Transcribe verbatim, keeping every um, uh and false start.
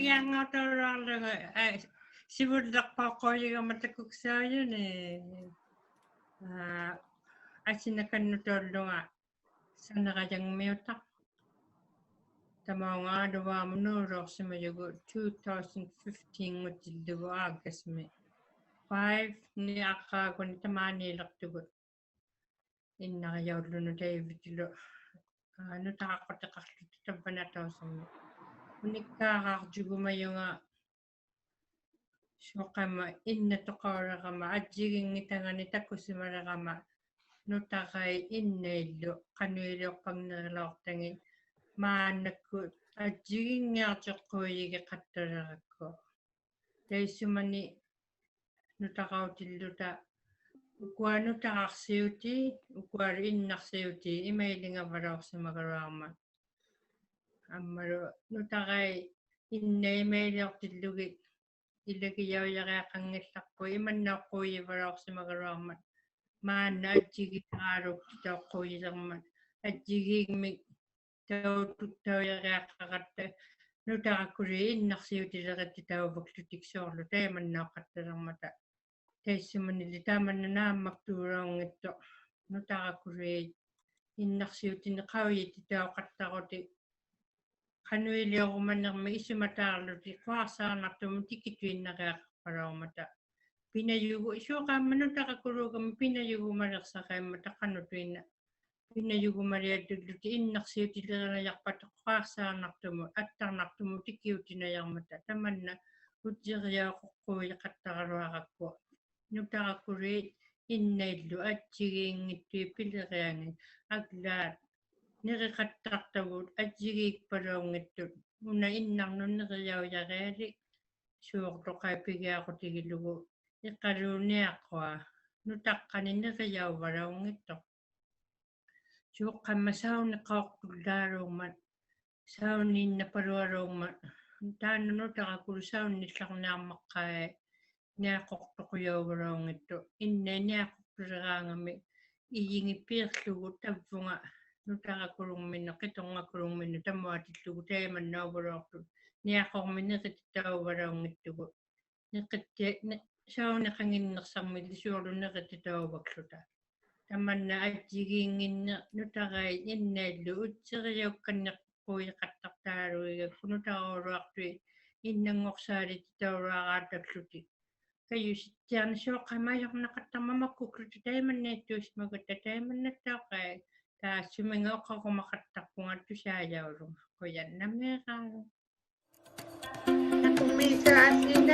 ᓴᓂᖃᓕᐊᖓᑕᐅᓛᕐᓗᖓ, ᐊ, ᓯᕗᓪᓕᖅᐸᐅᖅᑰᔨᒐᒪ ᑕᑯᒃᓴᐅᔪᓂ. ᐊ, ᐊᓯᓇᑲᓐᓄᑕᐅᓪᓗᖓ ᓴᓂᕋᔭᖕᒥᐅᑕᖅ. ᑕᒪᐅᖓ ᐊᓗᕚᒧᑦ ᓅᓚᐅᖅᓯᒪᔪᒍᑦ two thousand fifteen-ᖑᑎᓪᓗᒍ August-ᒥ five-ᓂ ᐊᕐᕌᒍᓂ ᑕᒫᓃᓕᖅᑐᒍᑦ. ᐃᓐᓇᕆᔭᐅᓪᓗᓄ David-ᓗ, ᐊ, ᓄᑕᕋᖁᑎᖃᖅᖢᑕ ᑕᕝᕙᓇ ᑕᐅᓴᕐᒥ. ᐅᓂᒃᑳᕌᕐᔪᒍᒪᔪᖓ ᓲᖃᒻᒪ ᐃᓐᓇᑐᖃᐅᓕᕋᒪ, ᐊᔾᔨᒌᙱᑕᖓᓂ ᑕᑯᓯᒪᓕᕋᒪ, ᓄᑕᕋᐃᑦ ᐃᓐᓇᐃᓪᓗ ᖃᓄᐃᓕᐅᖅᐸᖕᓂᕆᓚᐅᖅᑕᖏᑦ, ᒫᓐᓇᒃᑯᑦ ᐊᔾᔨᒌᙱᐊᖅᑐᖁᔨᒋᖃᑦᑕᓕᕋᒃᑯ. ᑕᐃᔅᓱᒪᓂ ᓄᑕᕋᐅᑎᓪᓗᑕ, ᐅᑯᐊ ᓄᑕᕋᖅᓯᐅᑎ, ᐅᑯᐊᓗ ᐃᓐᓇᖅᓯᐅᑎ, ᐃᒪᐃᓕᖓᕙᓚᐅᖅᓯᒪᒐᓗᐊᕐᒪᑦ. ᐊᒻᒪᓗ ᓄᑕᕋᐃᑦ ᐃᓐᓇᐃᑦ ᐃᒪᐃᓕᐅᖅᑎᓪᓗᒋᑦ, ᐃᓚᒋᔭᐅᔭᕆᐊᖃᙱᓪᓚᖅᐳᑦ, ᐃᒪᓐᓇ ᐅᖅᑰᔨᕙᓚᐅᖅᓯᒪᒐᓗᐊᕐᒪᑦ. ᒫᓐᓇ ᐊᔾᔨᒌᕌᓗᒃᑎᑕᐅᖅᑰᔨᓕᕐᒪᑦ, ᐊᔾᔨᒌᖕᒥᒃ ᑕᐅᑐᒃᑕᐅᔭᕆᐊᖃᕋᑦᑕ, ᓄᑕᕋᑯᓗᐃᑦ ᐃᓐᓇᖅᓯᐅᑎᓕᕆᑎᑕᐅᕙᒃᖢᑎᒃ ᓲᕐᓗ ᑕᐃᒪᓐᓇᐅᖃᑦᑕᓕᕐᒪᑕ. ᑕᐃᔅᓱᒪᓂᓕ ᑕᒪᓐᓇ ᓈᒻᒪᒃᑑᓚᐅᙱᑦᑐᖅ, ᓄᑕᕋᑯᓗᐃᑦ ᐃᓐᓇᖅᓯᐅᑎᓂᒃ ᖃᐅᔨᑎᑕᐅᖃᑦᑕᕈᑎᒃ. ᖃᓄᐃᓕᐅᕈᒪᓂᕐᒥᒃ ᐃᓱᒪᑖᕐᓗᑎᒃ ᖁᐊᖅᓵᕐᓇᖅᑐᒧᑦ ᑎᑭᑐᐃᓐᓇᕆᐊᖃᕋᓗᐊᕐᒪᑕ. ᐱᓇᔪᒍ-, ᓲᖃᒻᒪ ᓄᑕᕋᑯᓘᒐᒥ ᐱᓇᔪᒍᒪᓕᖅᓴᕋᐃᒻᒪᑕ ᖃᓄᑐᐃᓐᓇᖅ. ᐱᓇᔪᒍᒪᓕᐊᑐᓪᓗᑎᒃ ᐃᓐᓇᖅᓯᐅᑎᓕᕆᓇᔭᖅᐸᑕ ᖁᐊᖅᓵᕐᓇᖅᑐᒧᑦ, ᐊᑦᑕᕐᓇᖅᑐᒧᑦ ᑎᑭᐅᑎᓇᔭᕐᒪᑕ, ᑕᒪᓐᓇ ᐅᔾᔨᕆᔭᐅᖁᖅᑰᔨᖃᑦᑕᕋᓗᐊᕋᒃᑯ. ᓄᑕᕋᑯᓗᐃᑦ ᐃᓐᓇᐃᓪᓗ ᐊᔾᔨᒌᙱᑦᑐᐃᑦ ᐱᓕᕆᐊᖏᑦ, ᐊᒡᓛᑦ ᓂᕆᖃᑦᑕᖅᑕᕗᑦ ᐊᔾᔨᒌᒃᐸᓚᐅᙱᑦᑐᑦ, ᐅᓇ ᐃᓐᓇᕐᓄᑦ ᓂᕆᔭᐅᔭᕆᐊᓕᒃ, ᓲᕐᓗᖃᐃ ᐱᒋᐊᕈᑎᒋᓗᒍ, ᐃᖃᓘᓐᓃᖅᑯᐊ, ᓄᑕᖅᑲᓂᒃ ᓂᕆᔭᐅᕙᓚᐅᙱᑦᑐᖅ. ᓲᖃᒻᒪ ᓴᐅᓂᖃᐅᖅᑐᓪᓛᓘᖕᒪᑦ, ᓴᐅᓃᓐᓇᐸᓗᐊᓘᖕᒪᑦ, ᑖᓐᓇ ᓄᑕᕋᑯᓗᒃ ᓴᐅᓂᓪᓚᕐᓂᐊᕐᒪᖅᑲᐃ, ᓂᐊᖁᖅᑐᖁᔭᐅᕙᓚᐅᙱᑦᑐᖅ, ᐃᓐᓇᐃᑦ ᓂᐊᖁᖅᑐᓕᕌᖓᒥᒃ, ᐃᔨᖏᑦ ᐲᕐᓗᒍ ᑕᕝᕗᖓ, ᓄᑕᕋᑯᓗᖕᒥᓄᑦ, ᕿᑐᕐᖓᑯᓗᖕᒥᓄᑦ, ᑕᒧᐊᑎᓪᓗᒍ ᑕᐃᒪᓐᓇᐅᕙᓚᐅᖅᑐᑦ, ᓂᐊᖁᕐᒥᒃ ᓂᕿᑎᑕᐅᕙᓚᐅᙱᑦᑐᒍᑦ. ᓂᕿᑦᑎ-, ᓂ-, ᓴᐅᓂᖃᙱᓐᓂᖅᓴᕐᒥᓪᓕ ᓲᕐᓗ ᓂᕿᑎᑕᐅᕙᒃᖢᑕ. ᑕᒪᓐᓇ ᐊᔾᔨᒌᙱᓐᓂᖅ ᓄᑕᕋᐃᑦ ᐃᓐᓇᐃᓪᓗ ᐅᔾᔨᕆᔭᐅᒃᑲᓐᓂᖅᑰᔨᖃᑦᑕᖅᑖᓗᐃᒐᒃᑯ ᓄᑕᕋᐅᓗᐊᖅᑐᐃᑦ ᐃᓐᓇᙳᖅᓵᓕᑎᑕᐅᓗᐊᕌᑦᑕᖅᖢᑎᒃ. ᑲᔪᓯᑦᑎᐊᕐᓂ ᓲᖃᒻᒪᔪᕐᓇᖃᑦᑕᕐᒪᑦ ᒪᒃᑯᒃᖢᑕ ᑕᐃᒪᓐᓇᐃᑦᑑᓯᒪᒐᑦᑕ ᑕᐃᒪᓐᓇᑦᑕᐅᖅᑲᐃ. ᑖᔅᓱᒥᖓ ᐅᖃᕈᒪᖃᑦᑕᖅᐳᖓ ᑐᓵᔭᐅᓗᖓ. ᖁᔭᓐᓇᒦᕌᓗᒃ. ᑕᑯᒻᒦᓴ ᐊᓯᓐ